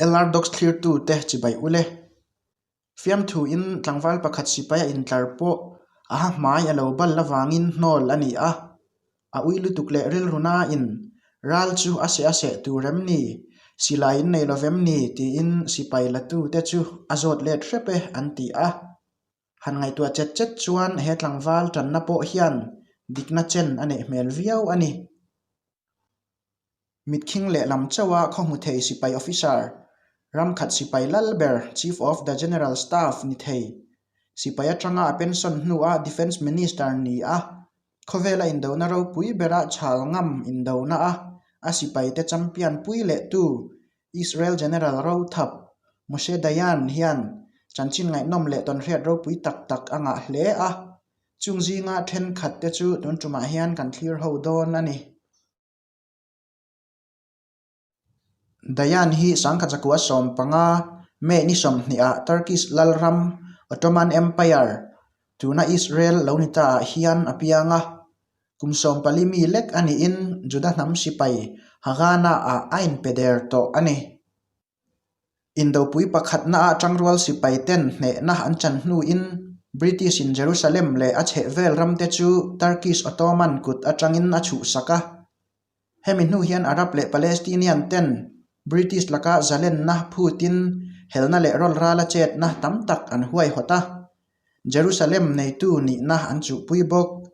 LR Docs thlirtu te chibai ule. Fiamthu in tlangval pakhat sipai a intlar pawh a ha hmai a lo bal avangin hnawl a ni a. A ui lutuk leh rilru nain ral chu a seh a seh tur em ni? Silai in nei lovem ni? tiin sipai latu te chu a zawt let hrep e an ti a. Han ngaihtuah chet chet chuan he tlangval tanna pawh hian dikna chen a neih hmel viau a ni. Mitkhing lehlam chauha khaw hmu thei sipai officer, ramkhat sipai lal ber, Chief of the General Staff, ni thei, sipai atanga a pension hnua Defence Minister ni a, khawvela indona ropui bera chhal ngam indona a a sipaite champion pui lehtu Israel General Rothap Moshe Dayan hian chanchin ngaihnawm leh tawnhriat ropui tak tak a ngah hle a, chung zinga thenkhat te chu tun tumah hian kan thlir ho dawn a ni. Dayan hi sangkhat zakua 15 May ni 20 ah Turkish lalram Ottoman Empire tuna Israel lo ni ta ah hian a piang a. Kum 14 mi lek a niin Juda hnam sipai Haganah ah a inpe der tawh a ni. Indopui pakhatna ah tangrual sipai ten hnehna an chan hnuin British in Jerusalem leh a chhehvel ramte chu Turkish Ottoman kut atangin a chhuhsak a. Hemi hnu hian Arab leh Palestinian ten British laka zalenna phutin helna leh rawlrala chetna tam tak an huaihawt a, Jerusalem neitu nihna an chuhpui bawk.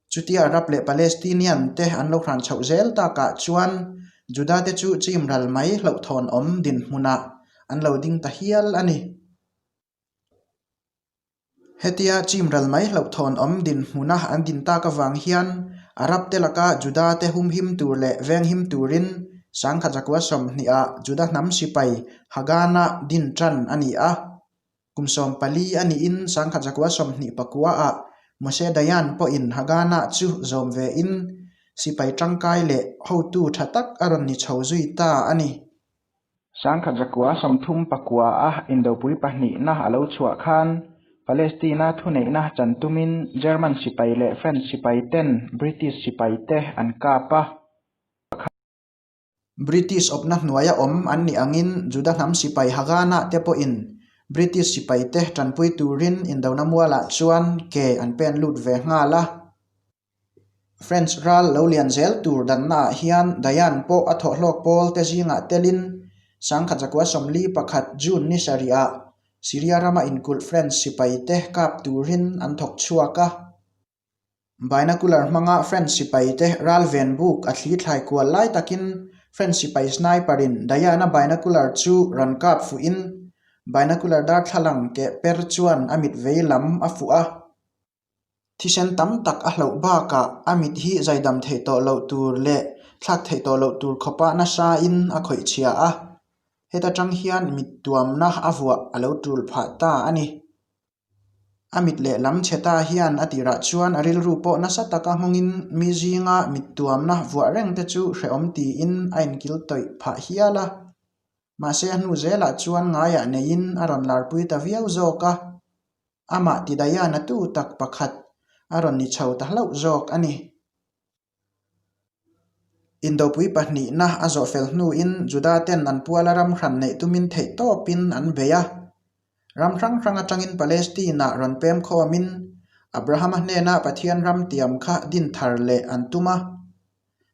Chutia Arab leh Palestinian te an lo hran chhoh zel takah chuan Juda te chu chim ral mai hlauhthawn awm dinhmunah an lo ding ta hial a ni. Hetia chim ral mai hlauhthawn awm dinhmuna an din tak avang hian Arab te laka Juda te humhim tur leh venghim turin sangkhat zakua 20 ah Juda hnam sipai Haganah din tan a ni a. Kum 14 a niin sangkhat zakua 24 ah Moshe Dayan pawhin Haganah chu zawm vein sipai tangkai leh hotu tha tak a rawn ni chho zui ta a ni. Sangkhat zakua 39 a indopui pahnihna a lo chhuah khan Palestina thuneihna chan tumin German sipai leh French sipai ten British sipai te an kap a. British awpna hnuaia awm an nih angin Juda hnam sipai Haganah te pawhin British sipai te tanpui turin indona mualah chuan ke an pen lut ve nghal a. French ral lo lian zel tur danna ah hian Dayan pawh a thawhhlawk pawl te zingah telin sangkhat zakua 41 June ni sarih ah Syria rama inkulh French sipai te kap turin an thawk chhuak a. Binocular hmanga French sipai te ral ven buk a thli thlai kual lai takin French sipai sniper in Dayan-a binocular chu rawn kap fuhin binocular darthlalang keh per chuan a mit vei lam a fuh a. Thisen tam tak a hlauh bakah a mit hi zaidam theih tawh loh tur leh thlak theih tawh loh tur khawpa nasain a khawih chhia a, heta tang hian mit tuamna a vuah a lo tul phah ta a ni. A mit lehlam chhe ta hian a tirah chuan a rilru pawh nasa taka nghawngin mi zinga mit tuamna vuah reng te chu hrehawm tiin a inkil tawih phah hial a. Mahse a hnu zelah chuan ngaiah neiin a rawn larpui ta viau zawk a. Amah ti Diana tu tak pakhat a rawn ni chho ta hlauh zawk a ni. Indopui pahnihna a zawh fel hnuin Juda ten an puala ram hran neih tumin theih tawpin an bei a. Ram hrang hrang atangin Palestine-ah rawn pem khawmin Abrahama hnena Pathian ram tiam kha din thar leh an tum a.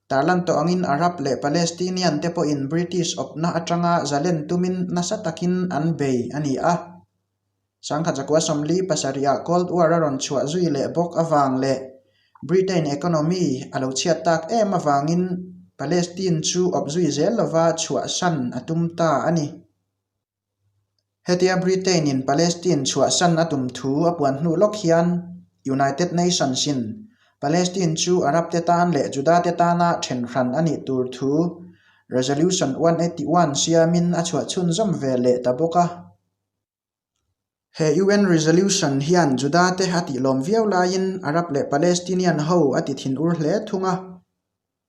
Tarlan tawh angin Arab leh Palestinian te pawhin British awpna atanga zalen tumin nasa takin an bei a ni a. Sangkhat zakua 47 ah Cold War a rawn chhuah zui leh bawk avang leh Britain economy a lo chhiat tak em avangin Palestine chu awp zui zel lova chhuahsan a tum ta a ni. Hetia Britain in Palestine chhuahsan a tum thu a puan hnu lawk hian United Nations in Palestine chu Arab te tan leh Juda te tana then hran a nih tur thu Resolution 181 siamin a chhuah chhunzawm ve leh ta bawk a. He UN resolution hian Juda te a tihlawm viau laiin Arab leh Palestinian ho a ti thinur hle thung a.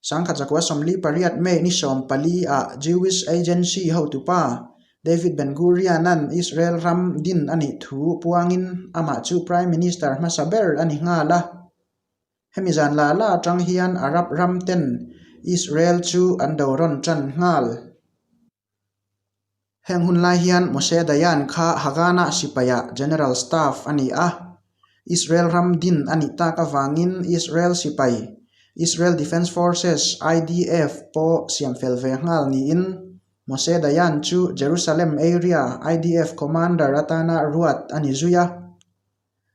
Sangkhat zakua 48 May ni 14 ah Jewish Agency hotupa David Ben-Gurion-a'n Israel ram din a nih thu puangin amah chu Prime Minister hmasa ber a ni nghal a. Hemi zan la la atang hian Arab ram ten Israel chu an do rawn tan nghal. Heng hun lai hian Moshe Dayan kha Haganah sipaia General Staff a ni a. Israel ram din a nih tak avangin Israel sipai, Israel Defense Forces, IDF, pawh siam fel ve nghal niin Moshe Dayan chu Jerusalem Area IDF Commander atana ruat a ni zui a.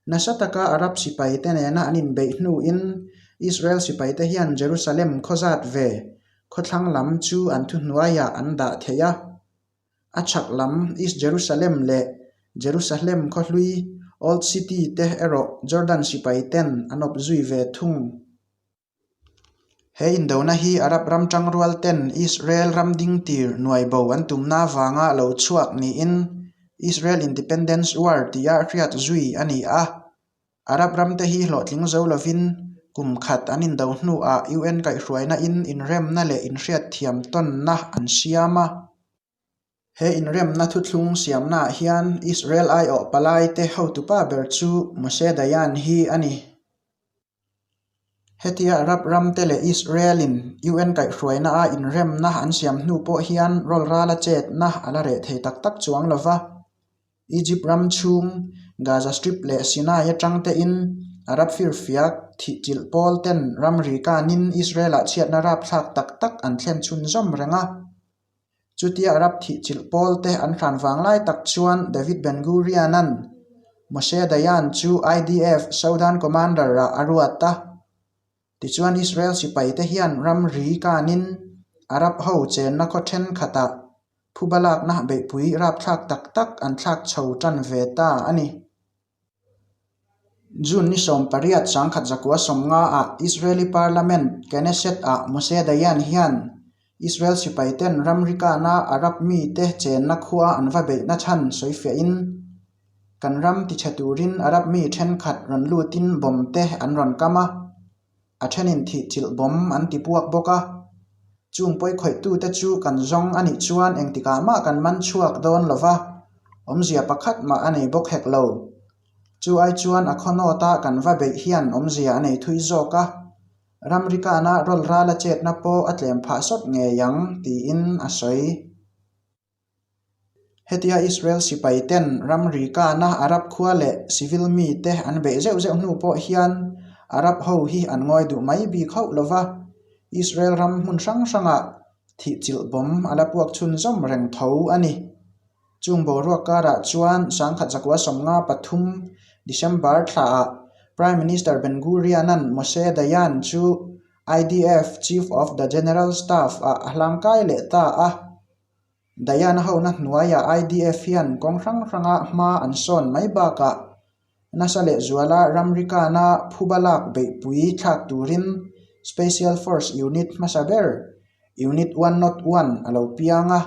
Nasa taka Arab sipaite nena an inbeih hnuin Israel sipaite hian Jerusalem khaw zat ve khawthlang lam chu an thuhnuaiah an dah thei a. A chhak lam East Jerusalem leh Jerusahlem khawhlui Old City te erawh Jordan sipaiten an awp zui ve thung. He indona hi Arab ram tangrual ten Israel ram ding tir nuai bo an tumna avanga lo chhuak niin Israel Independence War tia hriat zui a ni a. Arab ramte hi hlawhtling zo lovin kum khat an indo hnuah UN kaihhruaina in inremna leh inhriatthiam tawnna an siam a. He inremna thuthlung siamnaah hian Israel aiawh palaite hotupa ber chu Moshe Dayan hi a ni. Hetia Arab ramte leh Israel-in UN kaihhruaina a inremna an siam hnu pawh hian rawlrala chetna a la reh thei tak tak chuang lo va. Egypt ram chhung, Gaza Strip leh Sinai atang tein Arab firfiak thihchilh pawl ten ramri kanin Israel-ah chhiatna rapthlak tak tak an thlen chhunzawm reng a. Chutia Arab thihchilh pawl te an hran vang lai tak chuan David Ben Gurion-a'n Moshe Dayan chu IDF Southern Commander-ah a ruat a. Tichuan Israel sipai te hian ramri kanin Arab ho chenna khaw thenkhatah phuba lakna beihpui rapthlak tak tak an thlak chho tan ve ta a ni. June ni 18 1950 ah Israeli Parliament Knesset ah Moshe Dayan hian Israel sipai ten ramri kana Arab mite chenna khua an va beihna chhan sawifiahin kan ram tichhe turin Arab mi thenkhat rawn lutin bomb te an rawn kam a. A thenin thihchilh bawm an ti puak bawk a, chung pawikhawih-tute chu kan zawng a nih chuan engtikah mah kan man chhuak dawn lo va, awmzia pakhat mah a nei bawk hek lo. Chu ai chuan a khaw nawta kan va beih hian awmzia a nei thui zawk a, ramri kana rawlrala chetna pawh a tlem phah sawt ngei ang, tiin a sawi. Hetia Israel sipai ten ramri kana Arab khua leh civil mite an beih zeuh zeuh hnu pawh hian Arab ho hi an ngawi duh mai bik hauh lo va, Israel ram hmun hrang hrangah thihchilh bawm a la puak chhunzawm reng tho a ni. Chung boruak karah chuan 1953 December thlaah Prime Minister Ben Gurion-a'n Moshe Dayan chu IDF Chief of the General Staff ah a hlangkai leh ta a. Dayan hona hnuaiah IDF hian kawng hrang hranga hma an sawn mai bakah nasa lehzuala ramri kana phuba lak beihpui thlak turin Special Force Unit hmasa ber, Unit 101 a lo piang a.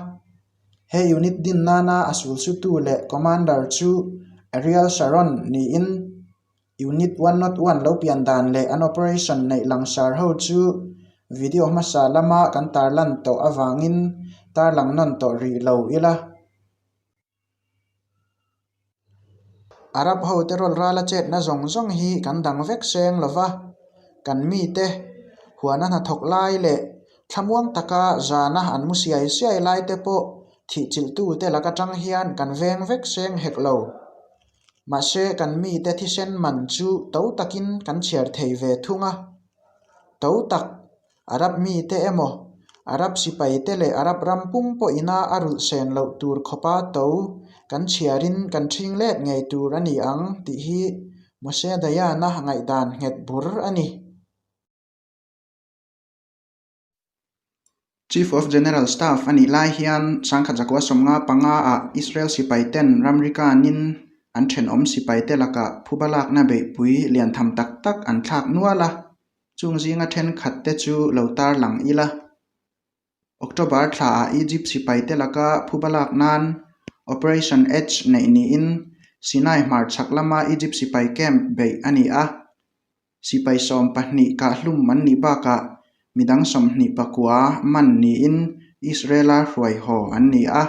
He unit din nana a sulsutu leh commander chu Ariel Sharon niin Unit 101 lo pian dan leh an operation neih langsar ho chu video hmasa lama kan tarlan tawh avangin tarlang nawn tawh rih lo ila. Arab ho te rawl rala chetna zawng zawng hi kan dang vek seng lo va, kan mite huana hnathawk lai leh thlamuang taka zana an mu siai siai lai te pawh thihchilhtute lak atang hian kan veng vek seng hek lo. Mahse, kan mite thisen man chu to takin kan chhiar thei ve thung a. To tak, Arab mite emaw, Arab sipaite leh Arab ram pum pawhina a rulh sen loh tur khawpa to kan chhiarin kan ṭhing let ngei tur a ni ang tih hi Moshe Dayan-a ngaihdan nghet bur a ni. Chief of General Staff a nih lai hian 1955 ah Israel sipai ten ramri kanin an thenawm sipai te lakah phuba lakna beihpui lian tham tak tak an thlak nual a, chung zinga thenkhat te chu lo tarlang ila. October thlaah Egypt sipai te laka phuba lak nan Operation Edge neih niin Sinai hmarchhak lama Egypt sipai camp beih a ni a. Sipai 12 kahhlum an nih bakah midang 24 man niin Israel-a hruai haw an ni a.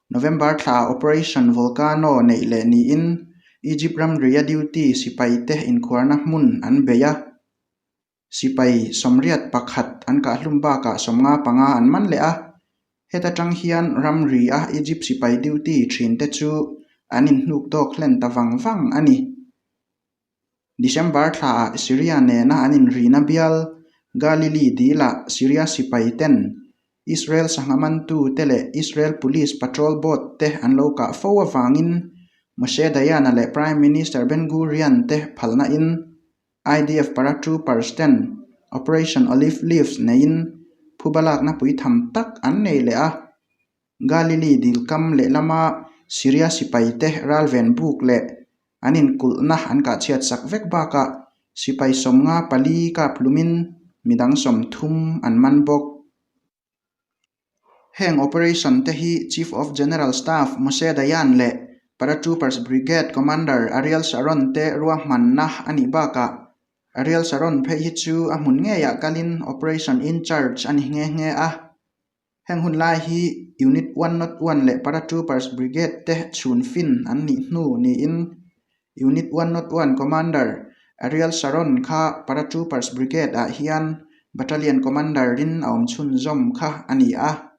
November thlaah Operation Volcano neih leh niin Egypt ramria duty sipaite inkhuarna hmun an bei a. Sipai 81 an kahhlum bakah 55 an man leh a. Heta tang hian ramri a Egypt sipai duty thinte chu an inhnuk tawk hlen ta vang vang a ni. December thlaah Syria nena an inrina bial Galilee dilah Syria sipai ten Israel sangha mantute leh Israel Police patrol boat te an lo kah fo avangin Moshe Dayan-a leh Prime Minister Ben Gurion te phalna in IDF paratroopers ten Operation Olive Leaves neiin phuba lakna puitham tak an nei leh a. Galilee dilkam lehlama Syria sipaite ralven buk leh an inkulhna an kahchhiat sak vek bakah sipai 54 kap hlumin midang 30 an man bawk. Heng operation te hi Chief of General Staff Moshe Dayan leh Paratroopers Brigade Commander Ariel Sharon te ruahmanna a nih bakah Ariel Sharon phei hi chu a hmun ngeiah kalin operation in-charge a ni nghe nghe a. Heng hun lai hi Unit 101 leh Paratroopers Brigade te chhun fin an nih hnu niin Unit 101 Commander Ariel Sharon kha Paratroopers Brigade ah hian Battalion Commander in a awm chhunzawm kha a ni a.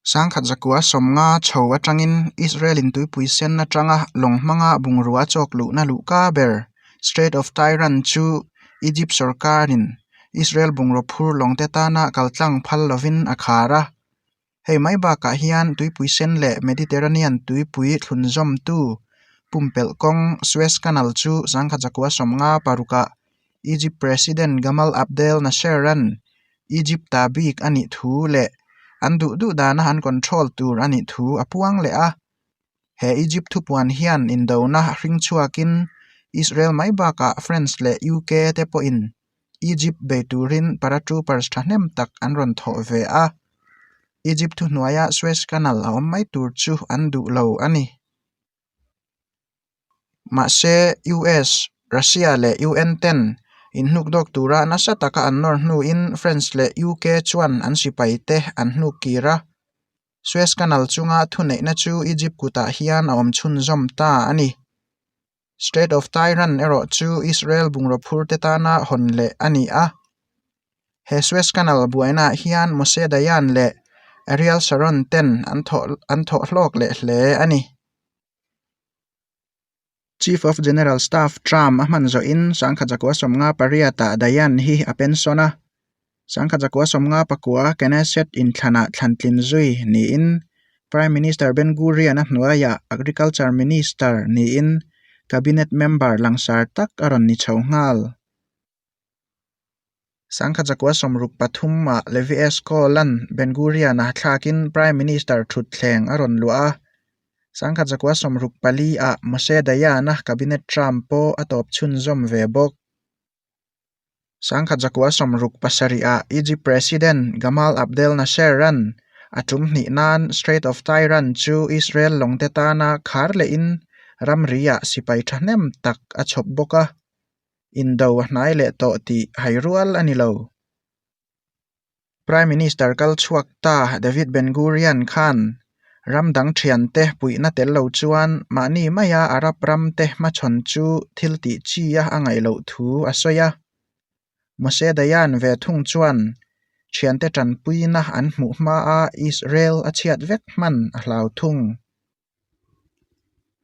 1950 chho atangin Israel-in tuipui sen atanga lawng hmanga bungrua chawk luhna luhka ber Strait of Tiran chu Egypt sorkarin Israel bungraw phur lawngte tana kaltlang phal lovin a khar a. Hei mai bakah hian tuipui sen leh Mediterranean tuipui thlunzawmtu pumpelh kawng Suez Canal chu 1956-ah Egypt President Gamal Abdel Nasser-a'n Egypt-a bik a nih thu leh an duh duh dana an control tur a nih thu a puang leh a. He Egypt thupuan hian indona hring chhuakin Israel mai bakah France leh UK te pawhin Egypt bei turin paratroopers thahnem tak an rawn thawh ve a. Egypt thuhnuaia Suez Canal a awm mai tur chu an duh lo a ni. Mahse, US, Russia leh UN ten inhnukdawk tura nasa taka an nawr hnuin France leh UK chuan an sipaite an hnuk kir a. Suez Canal chunga thuneihna chu Egypt kutah hian a awm chhunzawm ta a ni. Strait of Tiran erawh chu Israel bungraw phurte tana hawn leh a ni a. He Suez Canal buainaah hian Moshe Dayan leh Ariel Sharon ten an thawh hlawk leh hle a ni. Chief of General Staff term a hman zawhin 1958 ah Dayan hi a pension a, 1959 Knesset inthlanah thlantlin zui niin Prime Minister Ben Gurion a hnuaiah Agriculture Minister niin Cabinet member langsar tak a rawn ni chho nghal. 1963 ah Levi Eshkol-a'n Ben Gurion-a thlakin Prime Minister thutthleng a rawn luah a. 1964 ah Moshe Dayan-a Cabinet term pawh a tawp chhunzawm ve bawk. 1967 ah Egypt President Gamal Abdel Nasser-a'n a tum hnih nan Strait of Tiran chu Israel lawngte tana khar lehin ramri-ah sipai thahnem tak a chhawp bawk a. Indo a hnai leh tawh tih hai rual a ni lo. Prime Minister kal chhuak ta David Ben Gurion khan ram dang thiante puihna tel lo chuan mahni maia Arab ram te hmachhawn chu thil tih chi a a ngaih loh thu a sawi a. Moshe Dayan ve thung chuan thiante tanpuina an hmuh hmaa Israel a chhiat vek hman a hlau thung.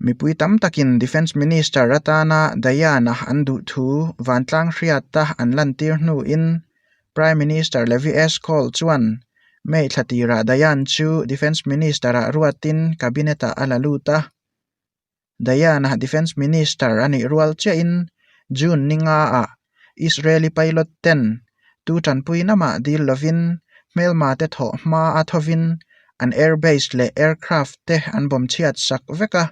Mipui tam takin Defence Minister atana Dayan-a an duh thu vantlang hriata an lantir hnuin Prime Minister Levi Eshkol chuan May thla tirah Dayan chu Defence Minister-ah ruatin Cabinet-ah a la lut a. Dayan-a Defence Minister a nih rual chiahin June ni ngaah Israeli pilot ten tu tanpui namah dil lovin hmelma te thawh hma a thovin an airbase leh aircraft te an bawm chhiat sak vek a.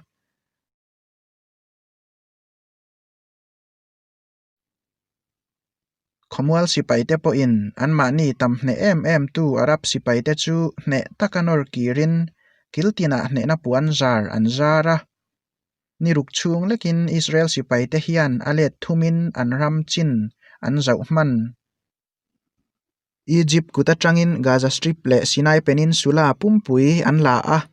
Khawmual sipai te pawhin anmahni tam hneh em em tu Arab sipai te chu hneh taka nawr kirin kil tinah hnehna puan zar an zar a. Ni ruk chhung lekin Israel sipaite hian a let thumin an ram chin an zauh hman. Egypt kut atangin Gaza Strip leh Sinai Peninsula pumpui an la a,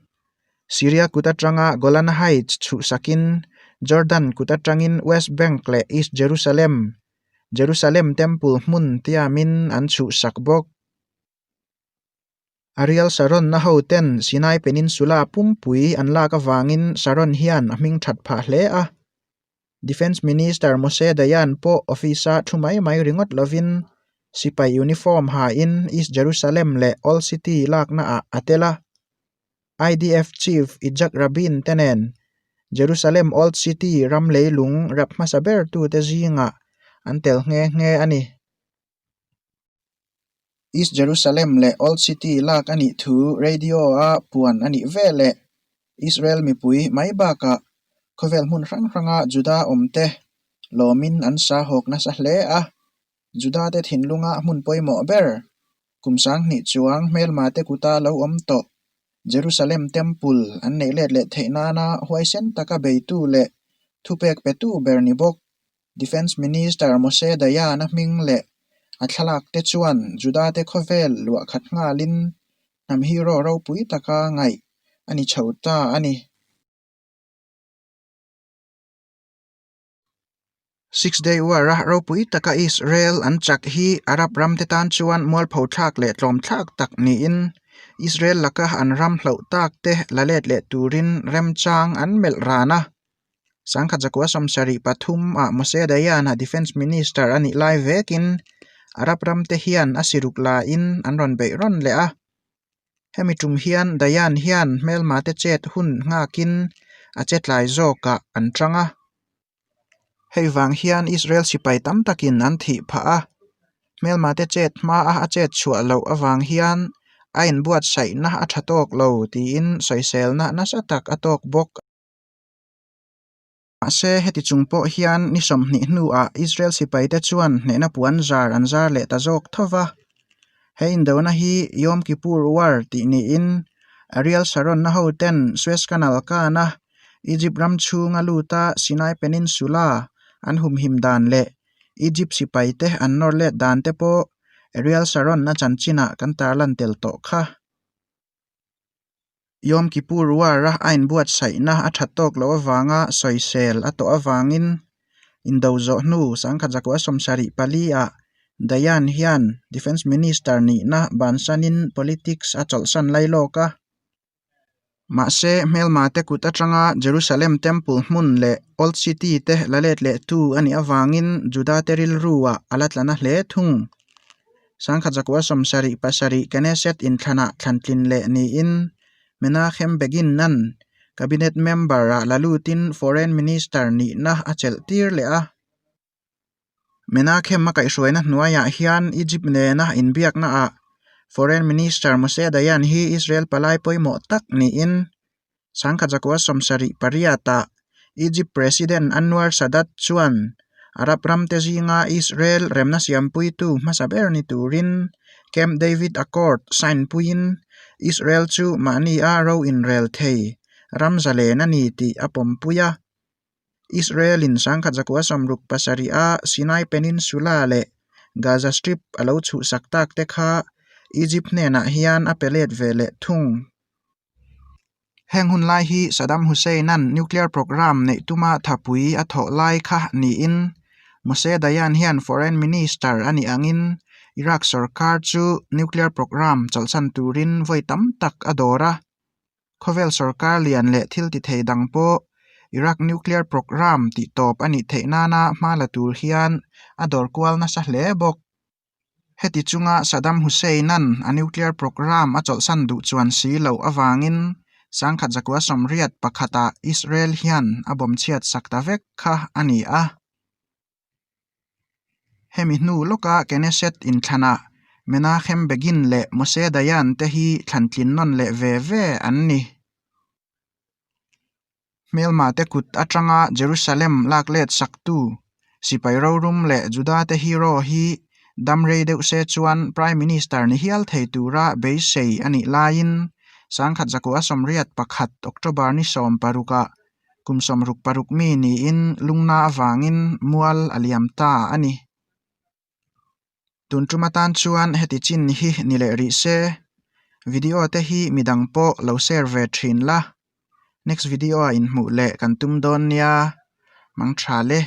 Syria kut atanga Golan Heights chhuhsakin Jordan kut atangin West Bank leh East Jerusalem, Jerusalem Temple hmun tiamin an chhuhsak bawk. Ariel Sharon-a hoten Sinai Peninsula pumpui an lak avangin Sharon hian a hming that phah hle a. Defence Minister Moshe Dayan pawh office-a thu mai mai ringawt lovin sipai uniform hain East Jerusalem leh Old City laknaah a tel a. IDF Chief Yitzhak Rabin te nen Jerusalem Old City ram leilung rap hmasa bertute zingah an tel nghe nghe a ni. East Jerusalem leh Old City lak a nih thu radio-a puan a nih veleh Israel mipui mai bakah khawvel hmun hrang hranga Juda awmte lawmin an sa hawk nasa hle a. Juda-te thinlunga hmun pawimawh ber kum sanghnih chuang hmelmate kuta lo awm tawh Jerusalem Temple an neih let leh theih nana huaisen taka beitu leh thupek petu ber ni bawk. Defence Minister Moshe Dayan-a hming leh a thlalak te chuan Juda-te khawvel luah khat nghalin hnam hero ropui taka ngaih a ni chho ta a ni. Six Day War-a ropui taka Israel an chak hi Arab ramte tan chuan mualpho thlak leh tlawm thlak tak niin Israel laka an ram hloh tak te la let leh turin remchang an melh ran a. Sangkhat zakua 73 ah Moshe Dayan-a Defence Minister a nih lai vekin Arab ramte hian a siruk lain an rawn beih rawn leh a. Hemi tum hian Dayan hian hmelmate chet hun nghakin a che tlai zawkah an tang a. Hei vang hian Israel sipai tam takin an thih phah a, hmelmate chet hmaa a chet chhuah loh avang hian a inbuatsaihna a tha tawk lo tiin sawiselna nasa tak a tawk bawk. Mahse, heti chung pawh hian ni 20 hnuah Israel sipaite chuan hnehna puan zar an zar leh ta zawk tho va. He indona hi Yom Kippur War tih niin Ariel Sharon-a hoten Suez Canal kana Egypt ram chhunga luta Sinai Peninsula an humhim dan leh Egypt sipaite an nawr let dan te pawh Ariel Sharon-a chanchinah kan tarlan tel tawh kha. Yom Kippur War-a a inbuatsaihna a that tawk loh avanga sawisel a tawh avangin indo zawh hnu sangkhat zakua 74 ah Dayan hian Defence Minister nihna bansanin politics a chawlhsan lai lawk a. Mahse, hmelmate kut atanga Jerusalem Temple hmun leh Old City te la let lehtu a nih avangin Juda-te rilruah a la tla na hle thung. Sangkhat zakua 77 Knesset inthlanah thlantlin leh niin Menachem Begin-a'n Cabinet member-ah la lutin Foreign Minister nihna a chelh tir leh a. Menachem a kaihhruaina hnuaiah hian Egypt nena inbiaknaah Foreign Minister Moshe Dayan hi Israel palai pawimawh tak niin Sangkhat zakua 78 ah Egypt President Anwar Sadat chuan Arab ramte zinga Israel remna siampuitu hmasa ber ni turin Camp David Accord sign puiin Israel chu mahni a ro inrel thei ram zalen a ni tih a pawmpui a. Israel-in sangkhat zakua 67 a Sinai Peninsula leh Gaza Strip a lo chhuhsak tak te kha Egypt hnenah hian a pe let ve leh thung. Heng hun lai hi Saddam Hussein-a'n nuclear programme neih tuma thapui a thawh lai kha niin Moshe Dayan hian foreign minister a nih angin Iraq sorkar chu nuclear programme chawlhsan turin vawi tam tak a dawr a. Khawvel sorkar lian leh thil ti thei dang pawh Iraq nuclear programme tihtawp a nih theih nana hma la tur hian a dawr kual nasa hle bawk. Heti chunga Saddam Hussein-a'n a nuclear programme a chawlhsan duh chuan si loh avangin sangkhat zakua 81 ah Israel hian a bawm chhiat sak ta vek kha a ni a. Hemi hnu lawka Knesset inthlanah Menachem Begin leh Moshe Dayan te hi thlantlin nawn leh ve ve an ni. Hmelmate kut atanga Jerusalem lak let saktu sipai rorum leh Juda-te hero hi dam rei deuh se chuan Prime Minister ni hial thei tura beisei a nih laiin sangkhat zakua 81 October ni 16 ah kum 66 mi niin lungna avangin mual a liam ta a ni. Tun tum atan chuan heti chin hi ni leh rih se, video te hi midang pawh lo share ve thin la, next video ah inhmuh leh kan tum dawn nia, mang tha le.